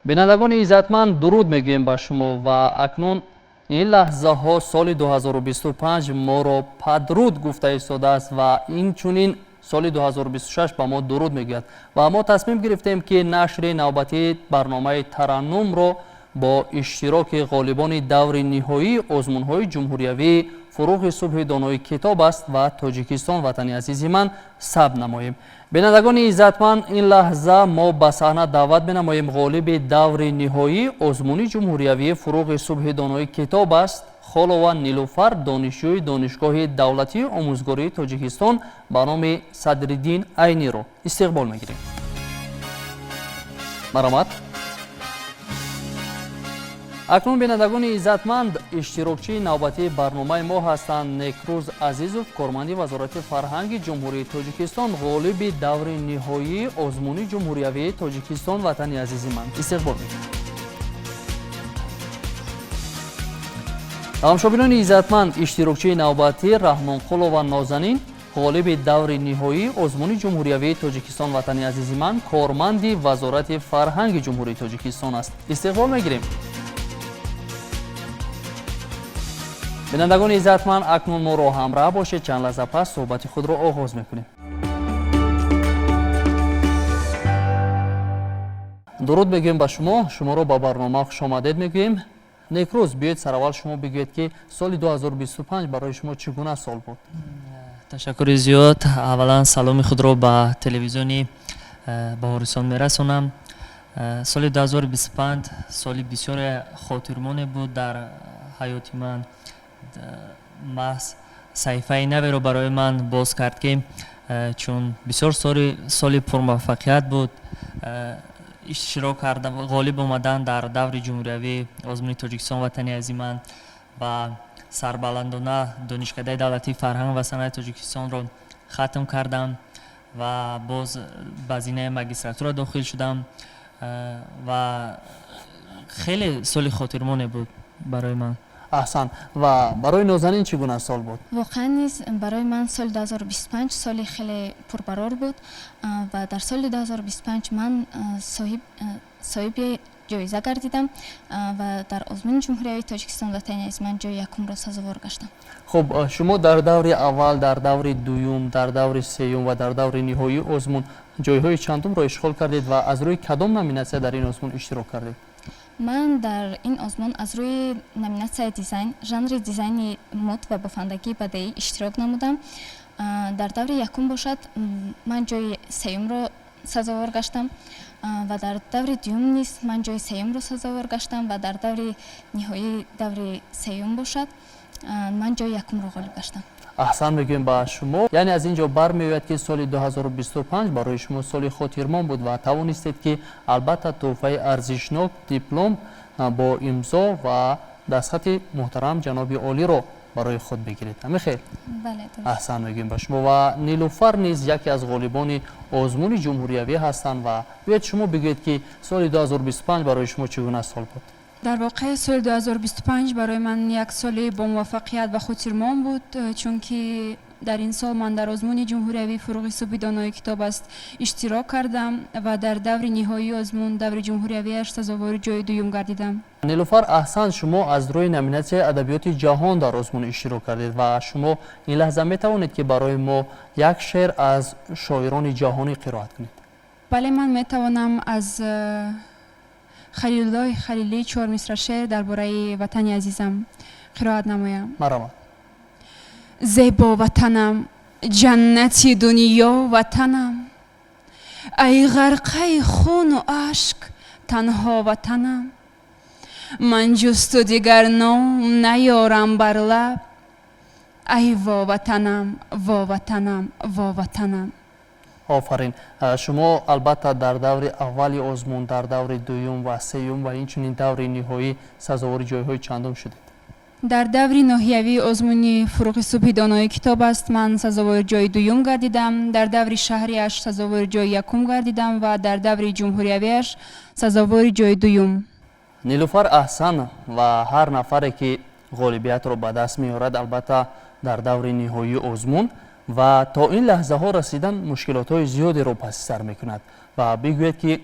Бинандагони иззатманд, дуруд мегӯем ба шумо ва акнун ин лаҳзаҳо соли 2025 моро падруд гуфта истодааст ва инчунин соли 2026 ба мо дуруд мегӯяд. Ва мо тасмим гирифтем, ки нашри навбатии барномаи Тараннумро бо иштироки ғолибони даври ниҳоии озмунҳои ҷумҳуриявии «Фурӯғи субҳи донои китоб аст» ва «Тоҷикистон ватани азизи ман» сабт намоем. Бинандагони иззатманд, ин лаҳза мо ба саҳна даъват менамоем ғолиби даври ниҳоии озмуни ҷумҳуриявии «Фурӯғи субҳи донои китоб аст», Холова Нилуфар, донишҷӯи Донишгоҳи давлатии омӯзгории Тоҷикистон ба номи Садриддин Айниро истиқбол мегирем. Марҳамат. Акнун, бинандагони иззатманд, иштирокчии навбатии барномаи мо ҳастанд Некрӯз Азизов, корманди Вазорати фарҳанги Ҷумҳурии Тоҷикистон, ғолиби даври ниҳоии озмуни ҷумҳуриявии «Тоҷикистон ватани азизи ман». Истиқбол мекунем. Тамошобинони иззатманд, иштирокчии навбатӣ Раҳмонқулова Нозанин, ғолиби даври ниҳоии озмуни ҷумҳуриявии «Тоҷикистон ватани азизи ман», корманди Вазорати фарҳанги Ҷумҳурии Тоҷикистон аст. Истиқбол мегирем. Бинандагони иззатманд, акнун моро ҳамроҳ бошед, чанд лаҳза пас суҳбати худро оғоз мекунем. Дуруд мегӯем ба шумо, шуморо ба барнома хушомадед мегӯем. Некрӯз, биёед, сараввал шумо бигӯед, ки соли 2025 барои шумо чӣ гуна сол буд? Ташаккури зиёд. Аввалан саломи худро ба телевизиони Баҳористон мерасонам. Соли 2025 соли бисёре хотирмоне буд дар ҳаёти ман. Маҳз саҳифаи наверо барои ман боз кард, ки чун бисёр соли пурмуваффақият буд. Иштирок кардам, ғолиб омадан дар даври ҷумҳуриявии озмуни «Тоҷикистон ватани азизи ман» ва сарбаландона Донишкадаи давлатии фарҳанг ва санъати Тоҷикистонро хатм кардам ва боз ба зинаи магистратура дохил шудам ва хеле соли хотирмоне буд барои ман. Аҳсан. Ва барои Нозанин чӣ гуна сол буд? Воқеан низ барои ман соли 2025 соли хеле пурбарор буд ва дар соли 2025 ман соҳиби ҷоиза гардидам ва дар озмуни ҷумҳуриявии «Тоҷикистон ватани азизи ман» ҷои якумро сазовор гаштам. Хуб, шумо дар даври аввал, дар даври дуюм, дар даври сеюм ва дар даври ниҳоии озмун ҷойҳои чандумро ишғол кардед ва аз рӯи кадом номинатсия дар ин озмун иштирок кардед? Ман дар ин озмун аз рӯи номинатсияи дизайн, жанри дизайни мод ва бофандагии бадеӣ иштирок намудам. Дар даври якум бошад, ман ҷои сеюмро сазовор гаштам ва дар даври дуюм низ ман ҷои сеюмро сазовор гаштам ва дар даври ниҳоии даври сеюм бошад, ман ҷои якумро ғолиб гаштам. Аҳсан мегӯем ба шумо. Яъне аз ин ҷо бармеояд, ки соли 2025 барои шумо соли хотирмон буд ва тавонистед, ки албатта тӯҳфаи арзишнок, диплом бо имзо ва дастхати муҳтарам ҷаноби олиро барои худ бигиред. Ҳамин хел? Аҳсан мегӯем ба шумо. Ва Нилуфар низ яке аз ғолибони озмуни ҷумҳуриявӣ ҳастанд ва биёед, шумо бигӯед, ки соли 2025 барои шумо чӣ гуна сол буд? Дар воқеъ соли 2025 барои ман як соли бомуваффақият ва хотирмон буд, чунки дар ин сол ман дар озмуни ҷумҳуриявии «Фурӯғи субҳи донои китоб аст» иштирок кардам ва дар даври ниҳоии озмун, даври ҷумҳуриявиаш, сазовори ҷои дуюм гардидам. Нилуфар, аҳсан. Шумо аз рӯи номинатсияи адабиёти ҷаҳон дар озмун иштирок кардед ва шумо ин лаҳза метавонед, ки барои мо як шеър аз шоирони ҷаҳонӣ қироат кунед? Бале, ман метавонам аз Халилуллоҳи Халилӣ чор мисра шеър дар бораи ватани азизам қироат намоям. Марҳамат. Зебо ватанам, ҷаннати дунё ватанам, ай ғарқаи хуну ашк танҳо ватанам, ман ҷусту дигар ном наёрам бар лаб, ай во ватанам, во ватанам, во ватанам. Офарин. Шумо албатта дар даври аввали озмун, дар даври дуюм ва сеюм ва инчунин даври ниҳоӣ сазовори ҷойҳои чандум шудед? Дар даври ноҳиявии озмуни «Фурӯғи субҳи донои китоб аст» ман сазовори ҷои дуюм гардидам, дар даври шаҳриаш сазовори ҷои якум гардидам ва дар даври ҷумҳуриявиаш сазовори ҷои дуюм. Нилуфар, аҳсан. Ва ҳар нафаре, ки ғолибиятро ба даст меорад, албатта дар даври ниҳоии озмун ва то ин лаҳзаҳо расидан мушкилотҳои зиёдеро паси сар мекунад. Ва бигӯед, ки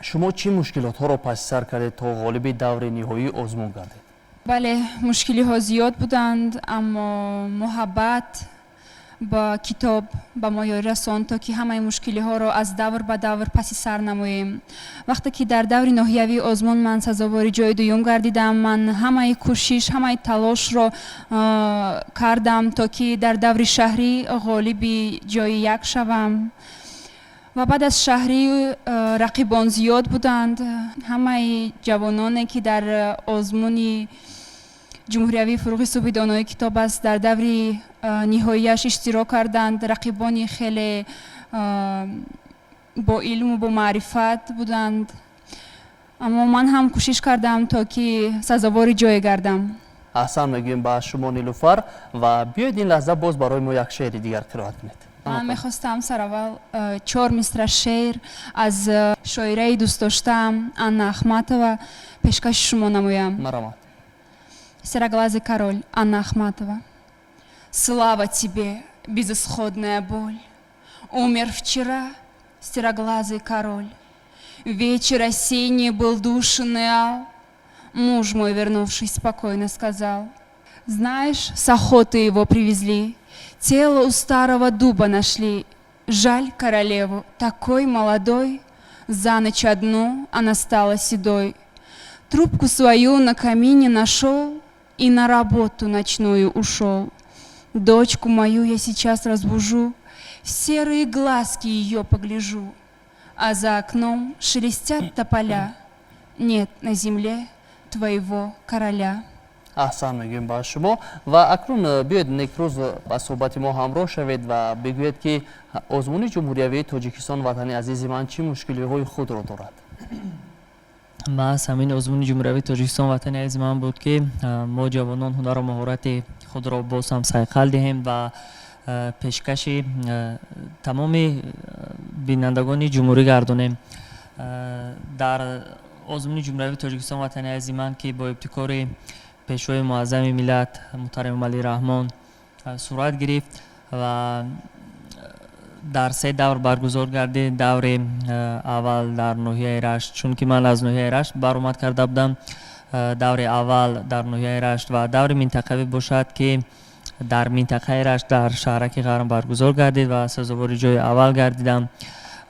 Шумо чӣ мушкилотҳоро паси сар кардед, то ғолиби даври ниҳоии озмун гардед? Бале, мушкилиҳо зиёд буданд, аммо муҳаббат ба китоб ба мо ёрӣ расонд, то ки ҳамаи мушкилиҳоро аз давр ба давр паси сар намоем. Вақте ки дар даври ноҳиявии озмун ман сазовори ҷои дуюм гардидам, ман ҳамаи кӯшиш, ҳамаи талошро кардам, то ки дар даври шаҳрӣ ғолиби ҷои як шавам. Ва баъд аз шаҳрӣ рақибон зиёд буданд. Ҳамаи ҷавононе, ки дар озмуни ҷумҳуриявии «Фурӯғи субҳи донои китоб аст» дар даври ниҳоияш иштирок карданд, рақибони хеле бо илму бо маърифат буданд, аммо ман ҳам кӯшиш кардам, то ки сазовори ҷое гардам. Аҳсан мегӯем ба шумо, Нилуфар, ва биёед, ин лаҳза боз барои мо як шеъри дигар қироат кунед. Ман мехостам сараввал чор мисра шеър аз шоираи дӯстдоштаам Анна Ахматова пешкаши шумо намоям. Марҳамат. «Сероглазый король», Анна Ахматова. Слава тебе, безысходная боль! Умер вчера сероглазый король. Вечер осенний был душен и ал. Муж мой, вернувшись, спокойно сказал: «Знаешь, с охоты его привезли, тело у старого дуба нашли. Жаль королеву, такой молодой, за ночь одну она стала седой. Трубку свою на камине нашел и на работу ночную ушел. Дочку мою я сейчас разбужу, в серые глазки ее погляжу, а за окном шелестят тополя. Нет на земле твоего короля». Аҳсан мегӯем ба шумо ва акнун биёед, Некрӯз, ба суҳбати мо ҳамроҳ шавед ва бигӯед, ки озмуни ҷумҳуриявии «Тоҷикистон ватани азизи ман» чӣ мушкилиҳои худро дорад. Маҳз ҳамин озмуни ҷумҳуриявии «Тоҷикистон ватани азизи ман» буд, ки мо ҷавонон ҳунару маҳорати худро боз ҳам сайқал диҳем ва пешкаши тамоми бинандагони ҷумҳурӣ гардонем. Дар озмуни ҷумҳуриявии «Тоҷикистон ватани азизи ман», ки бо ибтикори пешвои муаззами миллат муҳтарам Эмомалӣ Раҳмон сурат гирифт ва дар се давр баргузор гардид. Даври аввал дар ноҳияи Рашт, чунки ман аз ноҳияи Рашт баромад карда будам, даври аввал дар ноҳияи Рашт ва даври минтақавӣ бошад, ки дар минтақаи Рашт, дар шаҳраки Ғарм баргузор гардид ва сазовори ҷои аввал гардидам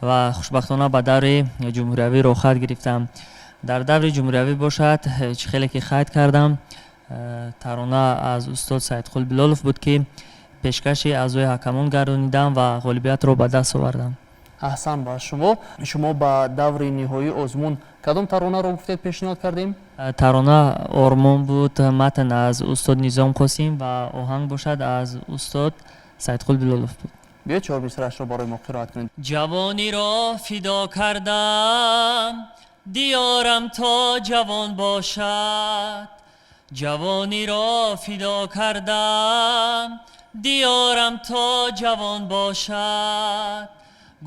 ва хушбахтона ба даври ҷумҳуриявӣ роҳхат гирифтам. Дар даври ҷумҳуриявӣ бошад, чӣ хеле ки қайд кардам, тарона аз устод Саидқул Билолов буд, ки пешкаши аъзои ҳакамон гардонидам ва ғолибиятро ба даст овардам. Аҳсан ба шумо. Шумо ба даври ниҳоии озмун кадом таронаро гуфтед пешниҳод кардем? Тарона «Ормон» буд, матн аз устод Низом Қосим ва оҳанг бошад аз устод Саидқул Билолов буд. Биёед, чор мисраашро барои мо қироат кунед. Ҷавониро фидо кардам диёрам то ҷавон бошад, ҷавониро фидо кардам диёрам то ҷавон бошад,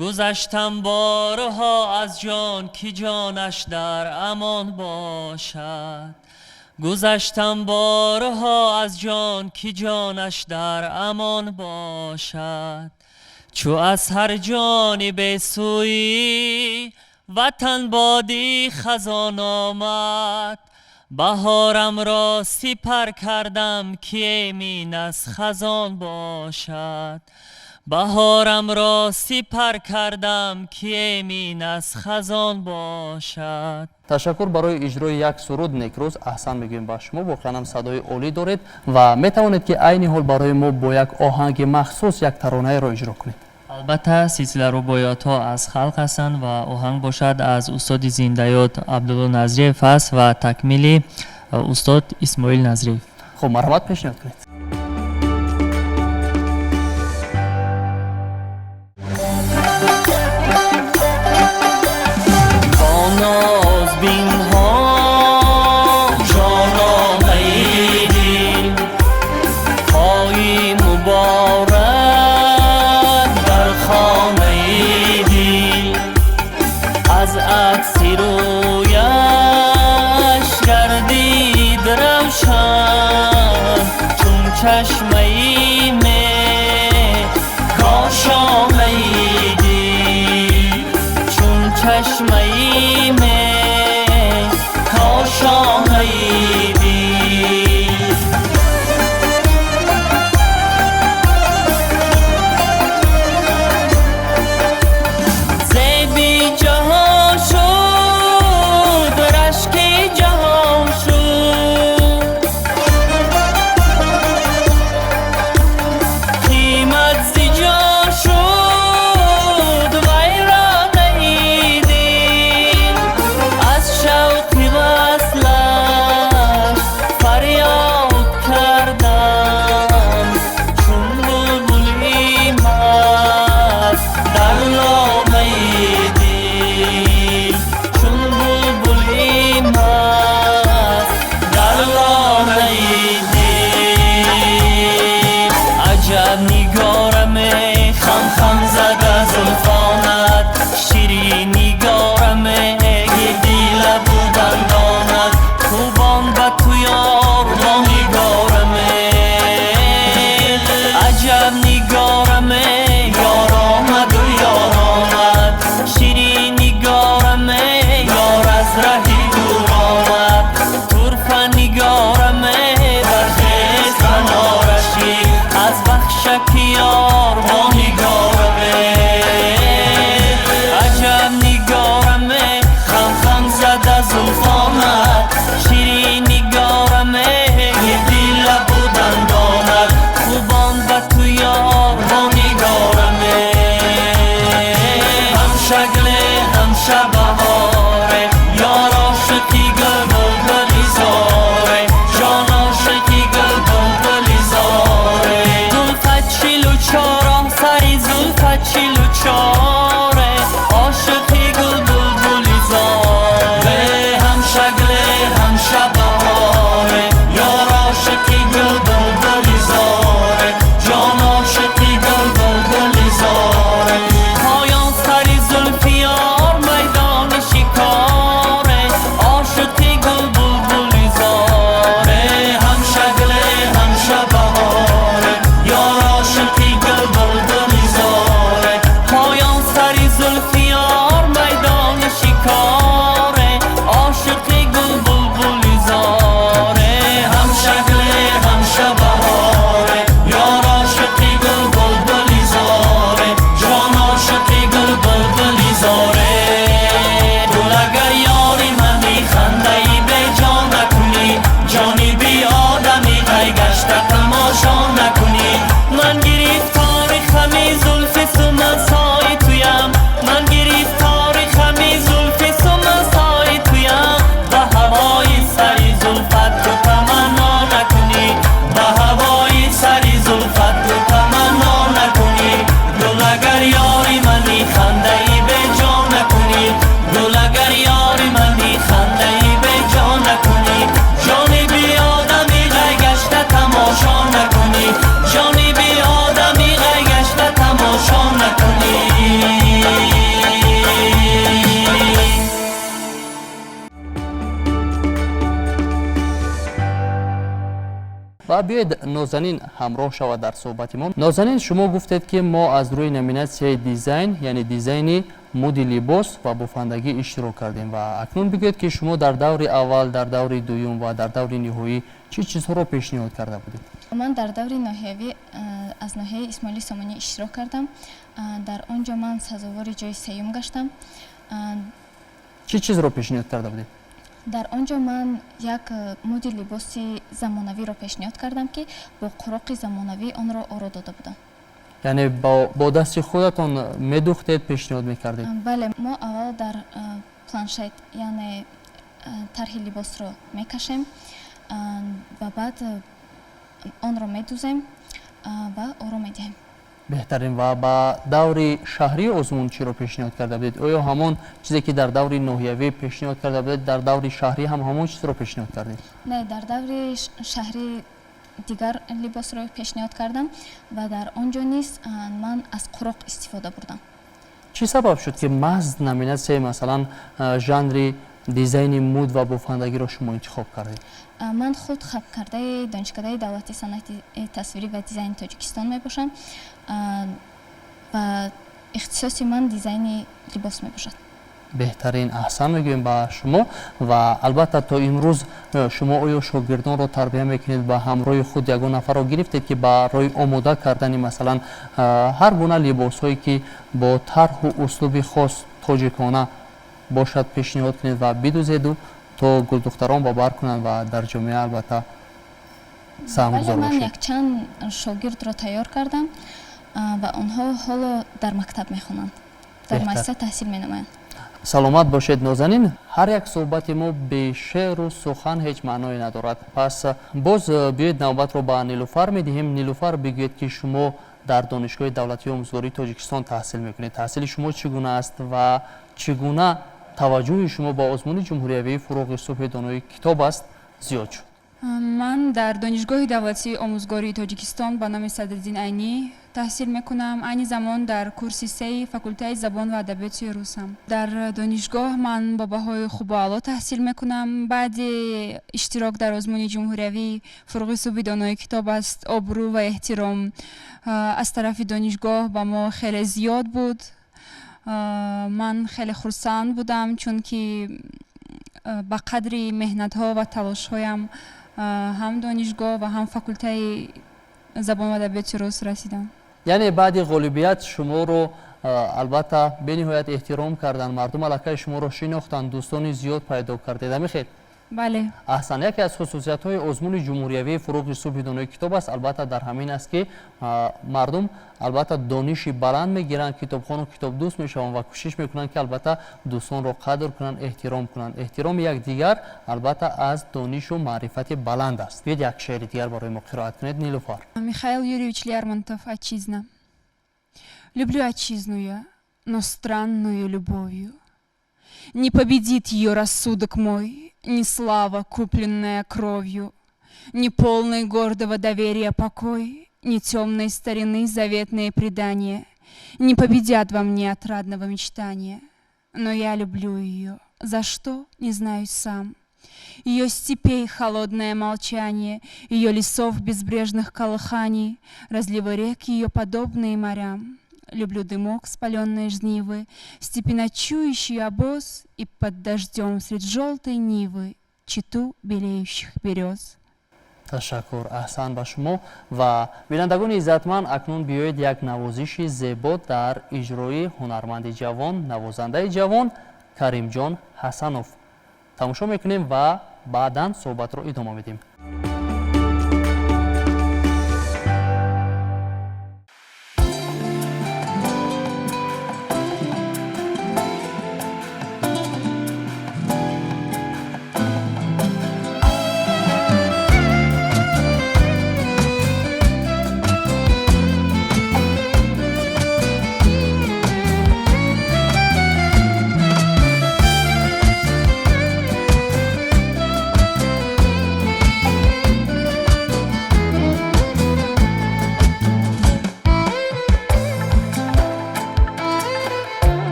гузаштам борҳо аз ҷон, ки ҷонаш дар амон бошад, гузаштам борҳо аз ҷон, ки ҷонаш дар амон бошад, чу аз ҳар ҷонибе сӯи ватан боди хазон омад, баҳорамро сипар кардам, ки эмин аз хазон бошад, баҳорамро сипар кардам, ки эмин аз хазон бошад. Ташаккур барои иҷрои як суруд, Некрӯз. Аҳсан мегӯем ба шумо, воқеан ҳам садои олӣ доред ва метавонед, ки айни ҳол барои мо бо як оҳанги махсус як таронаеро иҷро кунед. Албатта, силсила рубоиётҳо аз халқ ҳастанд ва оҳанг бошад аз устоди зиндаёд Абдулло Назриев аст ва такмили устод Исмоил Назриев. Хуб, марҳамат, пешниҳод кунед. Бо нозбинҳо ҷононаи дил, пои муборак дар хонаи дил, аз акси рӯяш гардид равшан чун 44, ошиқи гул булбули зоре, ҳам шакле, ҳам шабаҳоре, ёр ошиқи гул булбули зоре, ҷон ошиқи гул булбули зоре. Поён сари зулфи ёр майдони шикоре, ошиқи гул булбули зоре, ҳам шакле, ҳам шабаҳоре, ёр ошиқи гул булбули зоре. Поён сари зулфи ёр майдони шикоре, ошиқи гул булбули зоре, ҳам шакле, ҳам шабаҳоре, ёр ошиқи гул булбули зоре, ҷон ошиқи гул булбули зоре. Гул агар ёри мани, хандаи беҷон накунӣ, ҷони биодами ғай гашта тамошо накунӣ. Ман гирифтори хами зулфи сумансои туям, ман гирифтори хами зулфи сумансои туям, ба ҳавои сари зулфат ту таманно накунӣ, ба ҳавои сари зулфат ту таманно накунӣ. Гул агар ёри мани, хандаи беҷон накунӣ, гул агар ёри мани, хандаи беҷон накунӣ, ҷони биодами ғай гашта тамошо накунӣ, ҷони биодами ғай гашта тамошо накунӣ. Ва биёед, Нозанин ҳамроҳ шавад дар суҳбати мо. Нозанин, шумо гуфтед, ки мо аз рӯи номинатсияи дизайн, яъне дизайни муди либос ва бофандагӣ иштирок кардем. Ва акнун бигӯед, ки шумо дар даври аввал, дар даври дуюм ва дар даври ниҳоӣ чӣ чизҳоро пешниҳод карда будед? Ман дар даври ноҳиявӣ аз ноҳияи Исмоили Сомонӣ иштирок кардам. Дар он ҷо ман сазовори ҷои сеюм гаштам. Чӣ чизро пешниҳод карда будед? Дар он ҷо ман як муди либоси замонавиро пешниҳод кардам, ки бо қуроқи замонавӣ онро оро дода будам. Яъне бо дасти худатон медухтед, пешниҳод мекардед? Бале, мо аввал дар планшет, яъне тарҳи либосро мекашем ва баъд онро медузем ва оро медиҳем. Беҳтарин. Ва ба даври шаҳрии озмун чиро пешниҳод карда будед? Оё ҳамон чизе, ки дар даври ноҳиявӣ пешниҳод карда будед, дар даври шаҳрӣ ҳам ҳамон чизро пешниҳод кардед? Не, дар даври шаҳрӣ дигар либосро пешниҳод кардам ва дар он ҷо низ ман аз қуроқ истифода бурдам. Чӣ сабаб шуд, ки маҳз номинатсияи, масалан, жанри дизайни муд ва бофандагиро шумо интихоб кардед? Ман худ хатмкардаи Донишкадаи давлатии санъати тасвирӣ ва дизайни Тоҷикистон мебошам ва ихтисоси ман дизайни либос мебошад. Беҳтарин, аҳсан мегӯем ба шумо. Ва албатта, то имрӯз шумо оё шогирдонро тарбия мекунед? Ба ҳамроҳи худ ягон нафарро гирифтед, ки барои омода кардани, масалан, ҳар гуна либосҳое, ки бо тарҳу услуби хос тоҷикона бошад, пешниҳод кунед ва бидузеду то гулдухтарон ба бар кунанд ва дар ҷомеа албатта саҳмгузор Бале, ман бошед? якчанд шогирдро тайёр кардам ва онҳо ҳоло дар мактаб мехонанд, дар муассиса таҳсил менамоянд. Саломат бошед, Нозанин. Ҳар як суҳбати мо бе шеъру сухан ҳеҷ маъное надорад. Пас боз биёед, навбатро ба Нилуфар медиҳем. Нилуфар, бигӯед, ки шумо дар Донишгоҳи давлатии омӯзгории Тоҷикистон таҳсил мекунед. Таҳсили шумо чӣ гуна аст ва чӣ гуна таваҷҷӯҳи шумо ба озмуни ҷумҳуриявии «Фуруғи субҳи донои китоб аст» зиёд шуд? Ман дар Донишгоҳи давлатии омӯзгории Тоҷикистон ба номи Садриддин Айнӣ таҳсил мекунам. Айни замон дар курси сеи факултаи забон ва адабиёти русам. Дар донишгоҳ ман бо баҳои хубу аъло таҳсил мекунам. Баъди иштирок дар озмуни ҷумҳуриявии «Фуруғи субҳи донои китоб аст», обрӯ ва эҳтиром аз тарафи донишгоҳ ба мо хеле зиёд буд. Ман хеле хурсанд будам, чунки ба қадри меҳнатҳо ва талошҳоям ҳам донишгоҳ ва ҳам факултаи забон ва адабиёти рус расидам. Яъне баъди ғолибият шуморо албатта бениҳоят эҳтиром карданд, мардум аллакай шуморо шинохтанд, дӯстони зиёд пайдо кардед, ҳамин хел? Бале. Аҳсан. Яке аз хусусиятҳои озмуни ҷумҳуриявии «Фуруғи субҳи донои китоб аст», албатта, дар ҳамин аст, ки мардум албатта дониши баланд мегиранд, китобхону китобдӯст мешаванд ва кӯшиш мекунанд, ки албатта дӯстонро қадр кунанд, эҳтиром кунанд. Эҳтироми якдигар албатта аз донишу маърифати баланд аст. Биёед, як шеъри дигар барои мо қироат кунед, Нилуфар. Михаил Юрьевич Лермонтов, «Отчизна». Люблю отчизну я, но странную любовью. Не победит ее рассудок мой, ни слава, купленная кровью, ни полный гордого доверия покой, ни темной старины заветные предания не победят во мне отрадного мечтания. Но я люблю ее. За что, не знаю сам. Ее степей холодное молчание, ее лесов безбрежных колыханий, разливы рек ее подобные морям. Люблю дымок спаленной жнивы, степи ночующий обоз и под дождем средь желтой нивы чету белеющих берез. Ташаккур, аҳсан ба шумо. Ва бинандагони иззатманд, акнун биёед як навозиши зебо дар иҷрои ҳунарманди ҷавон, навозандаи ҷавон Каримҷон Ҳасанов тамошо мекунем ва баъдан суҳбатро идома медиҳем.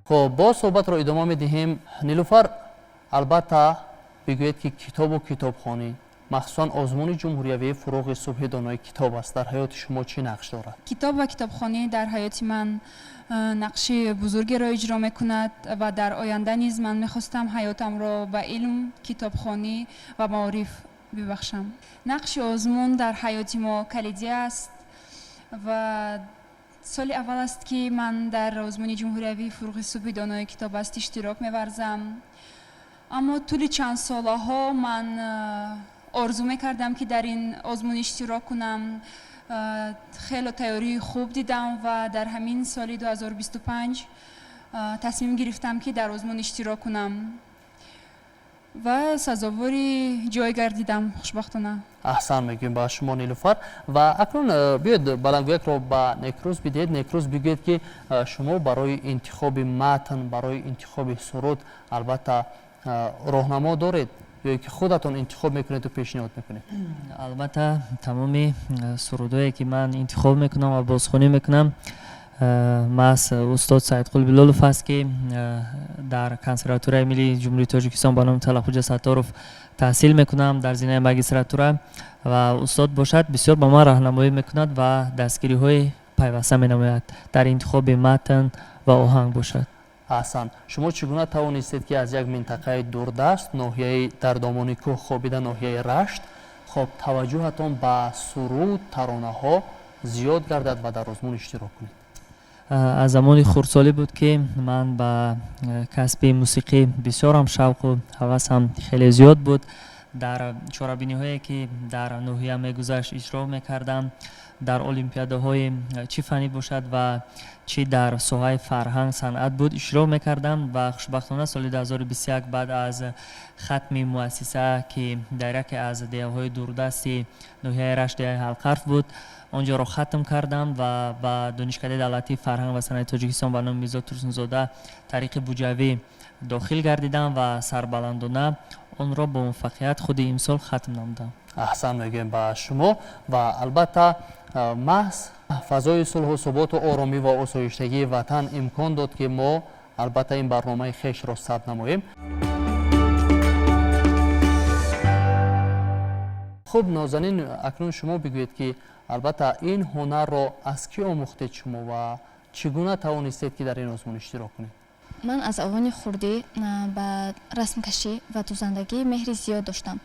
Хуб, боз суҳбатро идома медиҳем. Нилуфар, албатта, бигӯед, ки китобу китобхонӣ, махсусан озмуни ҷумҳуриявии «Фурӯғи субҳи донои китоб аст», дар ҳаёти шумо чӣ нақш дорад? Китоб ва китобхонӣ дар ҳаёти ман нақши бузургеро иҷро мекунад ва дар оянда низ ман мехостам ҳаётамро ба илм, китобхонӣ ва маориф бибахшам. Нақши озмун дар ҳаёти мо калидӣ аст ва соли аввал аст, ки ман дар озмуни ҷумҳуриявии «Фурӯғи субҳи донои китоб аст» иштирок меварзам, аммо тӯли чанд солаҳо ман орзу мекардам, ки дар ин озмун иштирок кунам. Хело тайёрии хуб дидам ва дар ҳамин соли 2025 тасмим гирифтам, ки дар озмун иштирок кунам. Ва сазовори ҷой гардидам, хушбахтона. Аҳсан мегӯем ба шумо, Нилуфар. Ва акнун биёед, баландгӯякро ба Некрӯз бидиҳед. Некрӯз, бигӯед, ки шумо барои интихоби матн, барои интихоби суруд албатта роҳнамо доред ё ки худатон интихоб мекунеду пешниҳод мекунед? Албатта, тамоми сурудҳое ки ман интихоб мекунам ва бозхонӣ мекунам, маҳз устод Саидқул Билолов аст, ки дар Консерваторияи миллии Ҷумҳурии Тоҷикистон ба номи Таллахӯҷа Сатторов таҳсил мекунам дар зинаи магистратура, ва устод бошад, бисёр ба ман роҳнамоӣ мекунад ва дастгириҳои пайваста менамояд дар интихоби матн ва оҳанг бошад. Аҳсан. Шумо чӣ гуна тавонистед, ки аз як минтақаи дурдаст, ноҳияи дар домони кӯҳ хобида, ноҳияи Рашт, хоб, таваҷҷӯҳатон ба суруд, таронаҳо зиёд гардад ва дар озмун иштирок кунед? Аз замони хурдсолӣ буд, ки ман ба касби мусиқӣ бисёрам шавқу ҳавасам хеле зиёд буд. Дар чорабиниҳое ки дар ноҳия мегузашт, иштирок мекардам, дар олимпиадаҳои чӣ фаннӣ бошад ва чӣ дар соҳаи фарҳанг, санъат буд, иштирок мекардам. Ва хушбахтона соли 2021 баъд аз хатми муассиса, ки дар яке аз деҳаҳои дурдасти ноҳияи Рашт, деҳаи Ҳалқарф буд, он ҷоро хатм кардам ва ба Донишкадаи давлатии фарҳанг ва санъати Тоҷикистон ба номи Мирзо Турсунзода тариқи буҷавӣ дохил гардидам ва сарбаландона онро бо муваффақият худи имсол хатм намудам. Аҳсан мегӯем ба шумо. Ва албатта маҳз фазои сулҳу суботу оромӣ ва осоиштагии ватан имкон дод, ки мо албатта ин барномаи хешро сабт намоем. Хуб, Нозанин, акнун шумо бигӯед, ки албатта ин ҳунарро аз кӣ омӯхтед шумо ва чӣ гуна тавонистед, ки дар ин озмун иштирок кунед? Ман аз овони хурдӣ ба расмкашӣ ва дузандагӣ меҳри зиёд доштам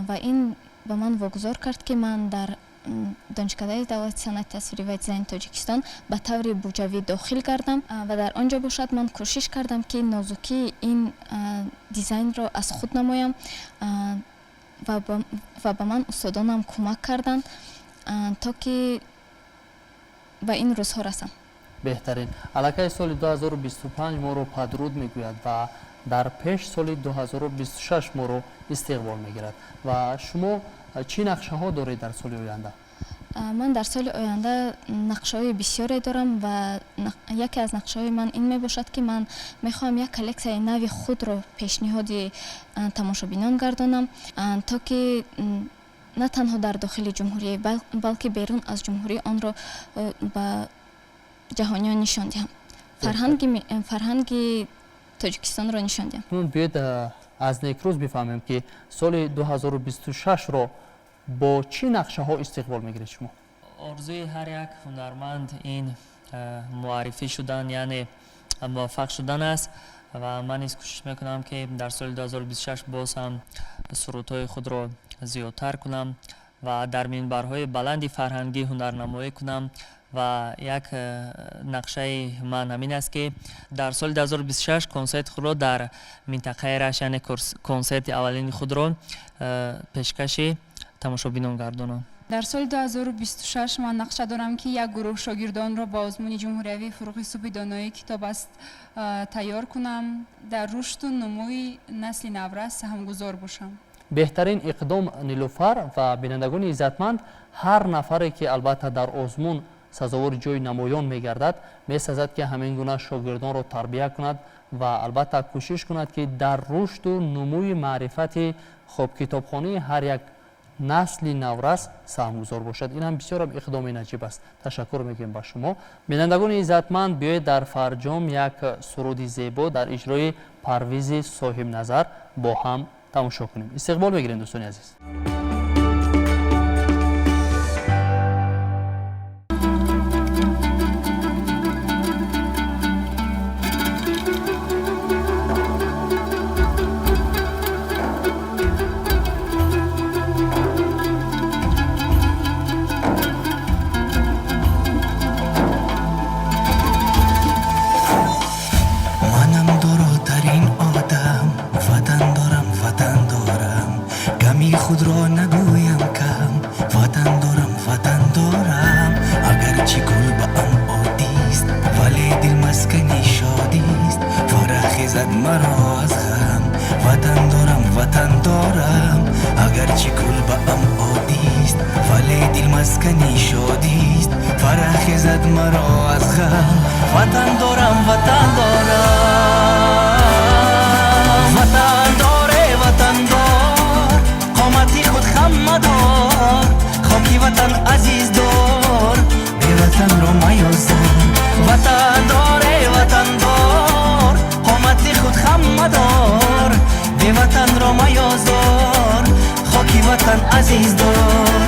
ва ин ба ман вогузор кард, ки ман дар Донишкадаи давлати санъати тасвирӣ ва дизайни Тоҷикистон ба таври буҷавӣ дохил гардам. Ва дар он ҷо бошад, ман кӯшиш кардам, ки нозукии ин дизайнро аз худ намоям ва ба ман устодонам кӯмак карданд, то ки ба ин рӯзҳо расам. Беҳтарин. Аллакай соли 2025 моро падруд мегӯяд ва дар пеш соли 2026 моро истиқбол мегирад. Ва шумо чӣ нақшаҳо доред дар соли оянда? Ман дар соли оянда нақшаҳои бисёре дорам ва яке аз нақшаҳои ман ин мебошад, ки ман мехоҳам як коллексияи нави худро пешниҳоди тамошобинон гардонам, то ки на танҳо дар дохили ҷумҳурӣ, балки берун аз ҷумҳурӣ онро ба ҷаҳониён нишон диҳам, фарҳанги Тоҷикистонро нишон диҳам. Биёед, аз Некрӯз бифаҳмем, ки соли 2026-ро бо чӣ нақшаҳо истиқбол мегиред шумо? Орзуи ҳар як ҳунарманд ин муаррифӣ шудан, яъне муваффақ шудан аст. Ва ман низ кӯшиш мекунам, ки дар соли 2026 боз ҳам сурудҳои худро зиёдтар кунам ва дар минбарҳои баланди фарҳангӣ ҳунарнамоӣ кунам. Ва як нақшаи ман ҳамин аст, ки дар соли 2026 консерти худро дар минтақаи Рашт, яъне консерти аввалини худро пешкаши тамошобинон гардонам. Дар соли 2026 ман нақша дорам, ки як гурӯҳ шогирдонро ба озмуни ҷумҳуриявии «Фурӯғи субҳи донои китоб аст» тайёр кунам, дар рушду нумӯи насли наврас саҳмгузор бошам. Беҳтарин иқдом, Нилуфар. Ва бинандагони иззатманд, ҳар нафаре ки албатта дар озмун сазовори ҷои намоён мегардад, месазад, ки ҳамин гуна шогирдонро тарбия кунад ва албатта кӯшиш кунад, ки дар рушду нумӯи маърифати, хоб, китобхонии ҳар як насли наврас саҳмгузор бошад. Ин ҳам бисёрам иқдоми наҷиб аст. Ташаккур мегӯем ба шумо. Бинандагони иззатманд, биёед, дар фарҷом як суруди зебо дар иҷрои Парвизи Соҳибназар бо ҳам тамошо кунем. Истиқбол мегирем, дӯстони азиз. Манам доротарин одам, ватан дорам, ватан дорам, гами худро нагӯям кам, ватан дорам, ватан дорам. Агарчи кулбаам оддист, вале дил маскани шодист, фарахезад маро аз ғам, ватан дорам. Ватан дорам. Агарчи кулбаам оддист, вале дил маскани шодист. Фарахезад маро аз ғам. Ватан дорам, ватан дорам. Ватан доре, ватан дор, қомати худ хам мадор. Хоки ватан азиз дор, беватанро маёзор. Ватан доре, ватан дор, қомати худ хам мадор. Беватанро маёзор, хоки ватан азиз дор.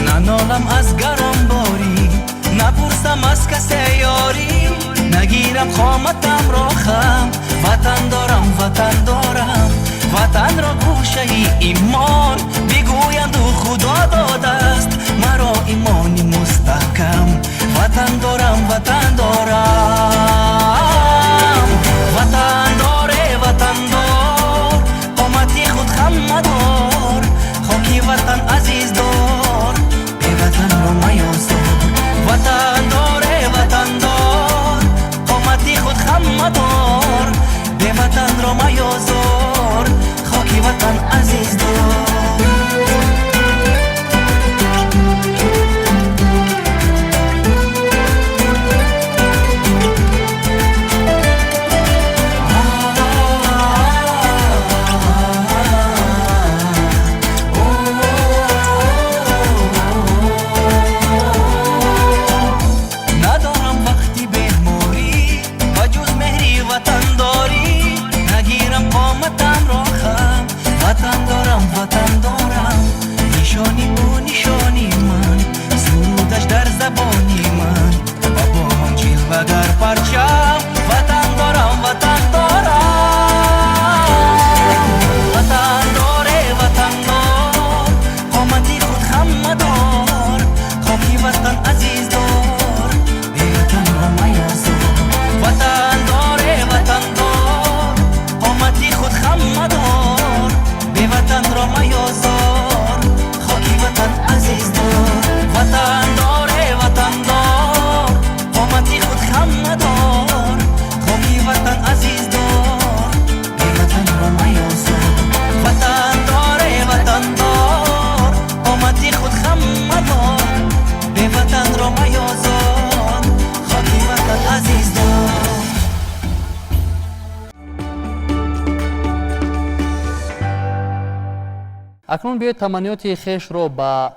Нанолам аз гаронборӣ, напурсам аз касе ёрӣ. Нагирам қоматамро хам. Ватан дорам, ватан дорам. Ватанро гӯшаи имон бигӯянду Худо додааст маро имони мустаҳкам. Ватан дорам, ватан дорам. Ватан доре, ватан дор, қомати худ хам мадор. Хоки ватан азиз дор, беватанро маёзор. Ватан доре, ватан дор, қомати худ хам мадор. Беватанро маёзор, хоки ватан азиз дор. Надорам вақти беморӣ, ба ҷуз меҳри ватандорӣ. Нагирам қоматамро хам. Ватан дорам, ватан дорам. Нишони ӯ нишони ман, сурудаш дар забони ман. Ба бомам ҷилвагар парчам. Ватан дорам, ватан дорам. Ватан доре, ватан дор, қомати худ хам мадор. Хоки ватан азиз дор, беватанро маёзор. Ватан доре, ватан дор, қомати худ хам мадор. Беватанро маёзор, хоки ватан азиз дор. Ватан доре, ватан дор, қомати худ хам мадор. Хоки ватан азиз дор, беватанро маёзор. Ватан доре, ватан дор, қомати худ хам мадор. Беватанро маёзор, хоки ватан азиз дор. Акнун биёед таманниёти хешро ба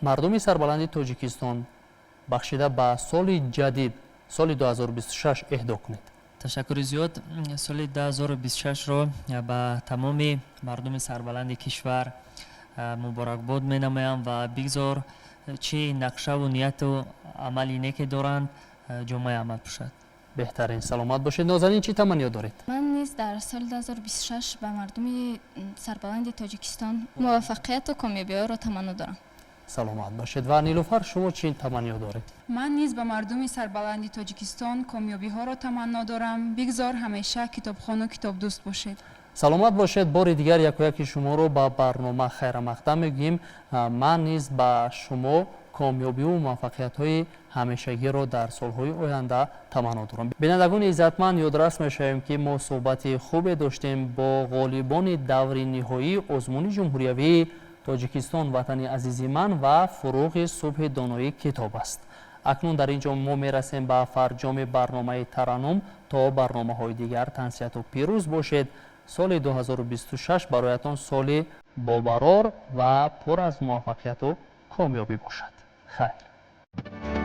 мардуми сарбаланди Тоҷикистон бахшида ба соли ҷадид, соли 2026 эҳдо кунед. Ташаккури зиёд. Соли 2026-ро ба тамоми мардуми сарбаланди кишвар муборакбод менамоям ва бигзор чӣ нақшаву нияту амали неке доранд, ҷомаи амал пӯшад. Беҳтарин, саломат бошед. Нозанин, чӣ таманниё доред? Ман низ дар соли 2026 ба мардуми сарбаланди Тоҷикистон муваффақияту комёбиҳоро таманно дорам. Саломат бошед. Ва Нилуфар, шумо чӣ таманниё доред? Ман низ ба мардуми сарбаланди Тоҷикистон комёбиҳоро таманно дорам. Бигзор ҳамеша китобхону китобдӯст бошед. Саломат бошед. Бори дигар якояки шуморо ба барнома хайрамақдам мегӯем. Ман низ ба шумо комёбиву муваффақиятҳои ҳамешагиро дар солҳои оянда таманно дорам. Бинандагони иззатманд, ёдрас мешавем, ки мо суҳбати хубе доштем бо ғолибони даври ниҳоии озмуни ҷумҳуриявии Тоҷикистон ватани азизи ман ва фуруғи субҳи доноӣ китоб аст. Акнун дар ин ҷо мо мерасем ба фарҷоми барномаи Тараннум. То барномаҳои дигар тансиҳату пирӯз бошед. Соли 2026 бароятон соли бобарор ва пур аз муваффақияту комёбӣ бошад. Хайр.